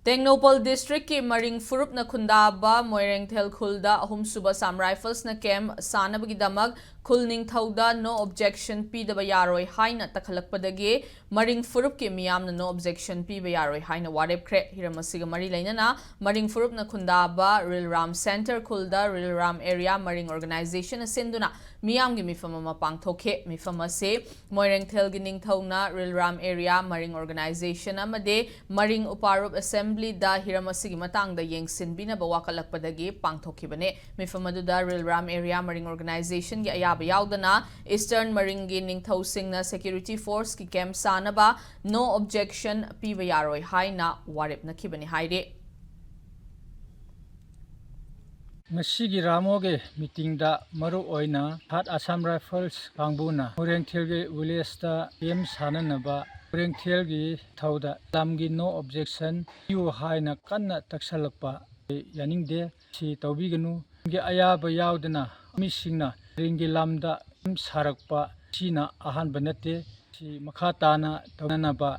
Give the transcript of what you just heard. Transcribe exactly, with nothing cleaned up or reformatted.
ꯇꯦꯡꯅꯧꯄꯜ ꯗꯤꯁꯇ꯭ꯔꯤꯛꯀꯤ ꯃꯔꯤꯡ ꯐꯨꯔꯨꯞꯅ ꯈꯨꯟꯗꯥꯕ ꯃꯣꯏꯔꯦꯡꯊꯦꯜ ꯈꯨꯜꯗ ꯑꯍꯨꯝꯁꯨꯕ ꯑꯁꯥꯝ ꯔꯥꯏꯐꯜꯁꯅ ꯀꯦꯝꯞ ꯁꯥꯅꯕꯒꯤꯗꯃꯛ ꯈꯨꯜ ꯅꯤꯡꯊꯧꯗ no objection ꯄꯤꯗꯕ ꯌꯥꯔꯣꯏ ꯍꯥꯏꯅ ꯇꯛꯈꯠꯂꯛꯄꯗꯒꯤ ꯃꯔꯤꯡ ꯐꯨꯔꯨꯞꯀꯤ ꯃꯤꯌꯥꯝꯅ no objection ꯄꯤꯕ ꯌꯥꯔꯣꯏ ꯍꯥꯏꯅ ꯋꯥꯔꯦꯞꯈ꯭ꯔꯦ꯫ ꯍꯤꯔꯝ ꯑꯁꯤꯒ ꯃꯔꯤ ꯂꯩꯅꯅ ꯃꯔꯤꯡ ꯐꯨꯔꯨꯞꯅ ꯈꯨꯟꯗꯥꯕ ꯔꯤꯜꯔꯥꯝ ꯁꯦꯟꯇꯔ ꯈꯨꯜꯗ ꯔꯤꯜꯔꯥꯝ ꯑꯦꯔꯤꯌꯥ ꯃꯔꯤꯡ ꯑꯣꯔꯒꯅꯥꯏꯖꯦꯁꯟꯅ ꯁꯤꯟꯗꯨꯅ ꯃꯤꯌꯥꯝꯒꯤ ꯃꯤꯐꯝ ꯑꯃ ꯄꯥꯡꯊꯣꯛꯈꯤ꯫ ꯃꯤꯐꯝ ꯑꯁꯤ ꯃꯣꯏꯔꯦꯡꯊꯦꯜꯒꯤ ꯅꯤꯡꯊꯧꯅ ꯔꯤꯜꯔꯥꯝ ꯑꯦꯔꯤꯌꯥ ꯃꯔꯤꯡ ꯑꯣꯔꯒꯅꯥꯏꯖꯦꯁꯟ ꯑꯃꯗꯤ ꯃꯔꯤꯡ ꯎꯄꯥꯔꯨꯞ ꯑꯦꯁꯦꯝꯕ꯭ꯂꯤꯗ ꯍꯤꯔꯝ ꯑꯁꯤꯒꯤ ꯃꯇꯥꯡꯗ ꯌꯦꯡꯁꯤꯟꯕꯤꯅꯕ ꯋꯥꯀꯠꯂꯛꯄꯗꯒꯤ ꯄꯥꯡꯊꯣꯛꯈꯤꯕꯅꯤ꯫ ꯃꯤꯐꯝ ꯑꯗꯨꯗ ꯔꯤꯜꯔꯥꯝ ꯑꯦꯔꯤꯌꯥ ꯃꯔꯤꯡ ꯑꯣꯔꯒꯅꯥꯏꯖꯦꯁꯟꯒꯤ ꯑꯌꯥꯕ ꯌꯥꯎꯗꯅ ꯏꯁꯇꯔꯟ ꯃꯔꯤꯡꯒꯤ ꯅꯤꯡꯊꯧꯁꯤꯡꯅ ꯁꯦꯀ꯭ꯌꯨꯔꯤꯇꯤ ꯐꯣꯔꯁꯀꯤ ꯀꯦꯝꯞ ꯁꯥꯅꯕ no objection ꯄꯤꯕ ꯌꯥꯔꯣꯏ ꯍꯥꯏꯅ ꯋꯥꯔꯦꯞꯅꯈꯤꯕꯅꯤ ꯍꯥꯏꯔꯤ꯫ ꯉꯁꯤꯒꯤ ꯔꯥꯃꯣꯒꯤ ꯃꯤꯇꯤꯡꯗ ꯃꯔꯨ ꯑꯣꯏꯅ ꯊꯥꯔꯠ ꯑꯁꯥꯝ ꯔꯥꯏꯐꯜꯁ ꯀꯥꯡꯕꯨꯅ ꯃꯣꯏꯔꯦꯡꯊꯦꯜꯒꯤ ꯚꯤꯂꯦꯖꯇ ꯀꯦꯝꯞ ꯁꯥꯅꯅꯕ ꯃꯣꯏꯔꯦꯡꯊꯦꯜꯒꯤ ꯊꯧꯗ ꯂꯝꯒꯤ no objection ꯄꯤꯌꯨ ꯍꯥꯏꯅ ꯀꯟꯅ ꯇꯛꯁꯜꯂꯛꯄ ꯌꯥꯅꯤꯡꯗꯦ꯫ ꯁꯤ ꯇꯧꯕꯤꯒꯅꯨ꯫ ꯒꯤ ꯑꯌꯥꯕ ꯌꯥꯎꯗꯅ ꯃꯤꯁꯤꯡꯅ ꯃꯔꯤꯡꯒꯤ ꯂꯝꯗ ꯀꯦꯝꯞ ꯁꯥꯔꯛꯄ ꯁꯤꯅ ꯑꯍꯥꯟꯕ ꯅꯠꯇꯦ꯫ ꯁꯤ ꯃꯈꯥ ꯇꯥꯅ ꯇꯧꯅꯅꯕ